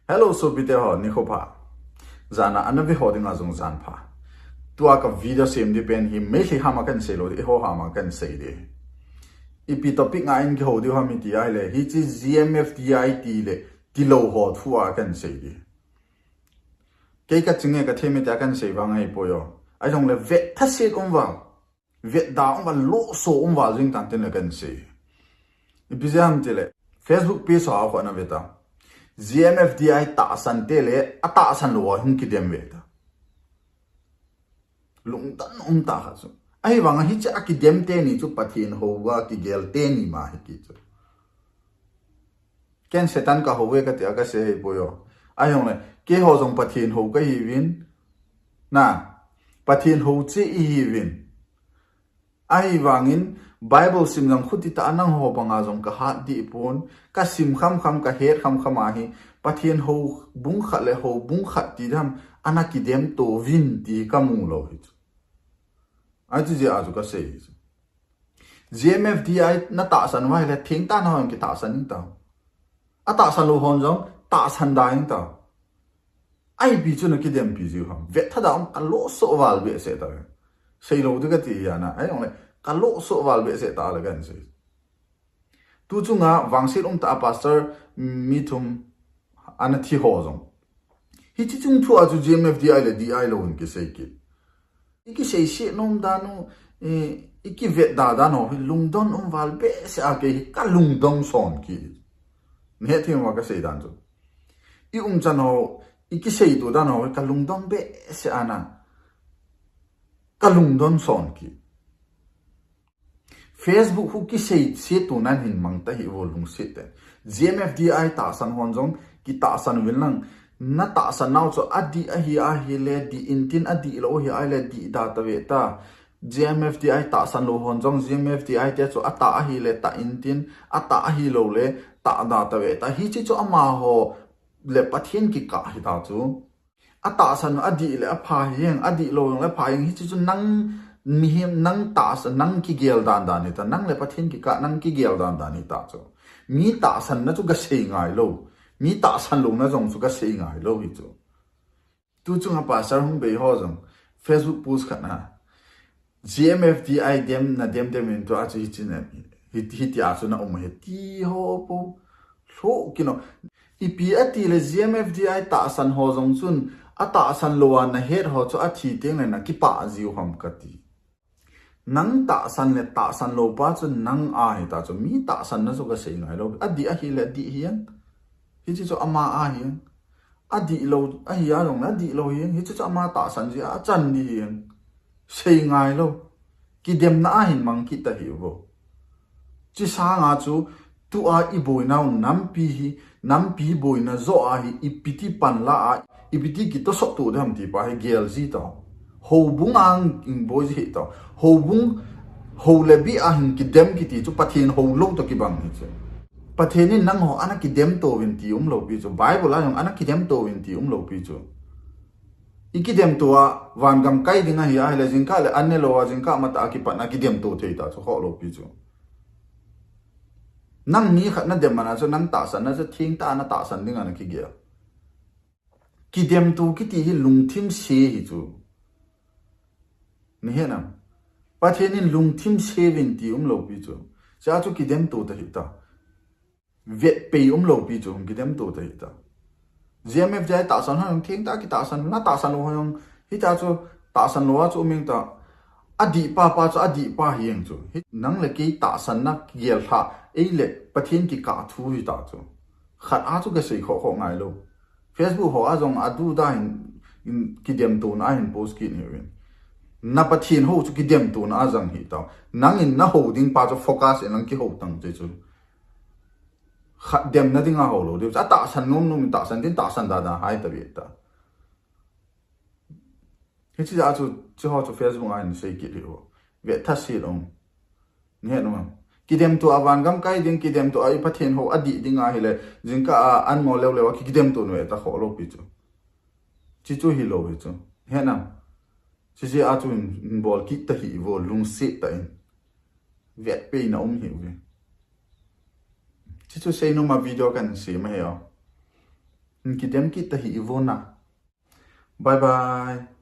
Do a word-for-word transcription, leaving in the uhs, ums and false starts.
Hello, sopite ho, nikho pha. Jana ana ve ho dinga jong jan pha. Tua ka video sem di pen hi Meitei hama kan sei lou di, eiho hama kan sei di. Ipi topic nga in kihou di ham iti ahile, hiche G M F D I ti le, tilou ho thu a kan sei di. Kei ka chinge ka theme tia kan sei vang ahipoi o. Ahijongle vet thaset um vang. Vetda um vang, lohso um vang jing tan tin le kan sei. Ipi jeh ham tile, Facebook page ho a kona ve ta. G M F D I tahsan te le, atahsan lou a hung kidem ve ta. Lungdon um tah khat chu. Ahivanga hiche a kidem teni chu Pathen hou a kigel teni ma hi kiti chu. Ken Satan ka hou ve kati a ka sei ahipoi o. Ahijongle, keiho jong Pathen hou kahiuvin. Na, Pathen hou cheh ihiuvin. Ahivangin, Bible sim jong khuti tah a nangho banga jong ka hat dih pon, ka sim khamkham, ka het khamkham ahi, Pathen hou bung khat le hou bung khat ti dam, ana kidem to uvin ti ka mu lou hi chu. Ahi chu jeh a chu ka sei hi chu. G M F D I na tahsan uva ahile, thengtah a hon kitahsan in tao. Atahsan lou hon jong, tahsan da in tao. Ipi chu na kidempi jiu ham. Vet tha da um ka lohso val behseh ta. Sei lou di kati hi ana. Ahijongle, ka lohso val behseh ta le kan sei. Tu chunga vangset um tah a pastor mi thum ana thi ho jong. Hiche chung thu a chu G M F D I le D I lou in kisei kit. I kisei seh nom dan u, eh, i kivet da dan u, lungdon um val behseh a kei hi ka lungdon son kit. Nahet thei uva ka sei dan chu. I umchan u, i kisei to dan u, ka lungdon behseh a na. Ka lungdon son kit. Facebook khu kisei seh to nan hin mang ta hih uvo lungset tah in. G M F D I tahsan hon jong kitahsan uvin lang. Na tahsan nau chu adih ahi ahile dih in tin, adih lou ahi ahile dih da ta ve ta. G M F D I tahsan lou hon jong G M F D I te chu atah ahile tah in tin, atah ahilou le tah da ta ve ta. Hiche chu amaho le Pathen kikah ahi ta chu. Atahsan adih le apha hihen, adih lou le apha hihen, hiche chu nang mihem, nang tahsan, nang kigel dan dan hita, nang le Pathen kikah nang kigel dan dan hita chu. Mi tahsan na chu ka sei ngai lou, mi tahsan lou na jong chu ka sei ngai lou hi chu. Tu chunga pastor hung bei ho jong, Facebook post khat na. G M F D I dem na dem dem in tua chu hiche na, hi, hitia chu na um hi ti ho po. Lho kino. Ipi ati le G M F D I tahsan ho jong chun, atahsan lou a na het ho chu athi teng le na kipah jiu ham kati. Nang tahsan le tahsan lou pa chu nang ahi ta chu mi tahsan na chu ka sei ngai lou. Adih ahile adih hihen. Hiche chu ama ahihen. Adih lou, ahi a jong le adih lou hihen. Hiche chu ama tahsan jeh a achan ding hihen. Sei ngai lou. Kidemna a hin mang kit ta hih uvo. Hiche sanga chu tua i boina u nampi hi, nampi boina joh a hi, ipi ti pan la a, ipi ti kitosot to dem ti pa hi gel ji ta. Houbung a hin boi ji ta. Houbung, hou le bih a hin kidem kiti chu Pathen hou lou to kibang hi chu. Pathen in nangho ana kidem to uvin ti um lou pi chu. Bible a jong ana kidem to uvin ti um lou pi chu. I kidem to a, vangam kai ding ahi ahile, jingkah le an ne lou a, jingkah matah a kipat na kidem to thei ta chu, khoh lou pi chu. Nang mi khat na dem man a chu, nang tahsan na chu, thengtah a na tahsan ding a na kigel. Kidem to kiti hi lungthim se hi chu. Nahet nam? Pathen in lungthim se uvin ti um lou pi chu. Chua chu kidem to ta hita. Vetpei um lou pi chu, kidem to ta hita. G M F D I tahsan ho jong thengtah a kitahsan, na tahsan lou ho jong, hita chu tahsan lou a chu um ing ta, adih pa pa chu, adih pa hihen chu. Hi, nang le kei tahsan na kigel lha, ei le Pathen kikah thu hita chu. Khat a chu ka sei khoh khoh ngai lou. Facebook ho a jong adu da hin, in, kidem to na a hin post kit ni uvin. Na Pathen hou chu kidem to na a jang hita. Nang in na hou ding pa chu focus in nang kihou tang che chu. Khat demna dinga hou lou diu. Atahsan nom nom in tahsan din tahsan da da hai ta ve ta. Hiche a chu, chu ho chu Facebook a hin sei kit hi o. Vet tha se lou. Nahet nam? Kidem to a vangam kai ding, kidem to a i Pathen hou adih ding ahile, jingkah a an mo leu leu a ki, kidem to nu e ta khoh lou pi chu. Chi chu hi lou hi chu. Nahet nam? Chi chi a chu in, in bol kit ta hih uvo, lungset tah in. Vetpei na um hih uve. Chi chu sei nom a video kan sem ahi o. Kidem kit tahih ivon a. Bye bye.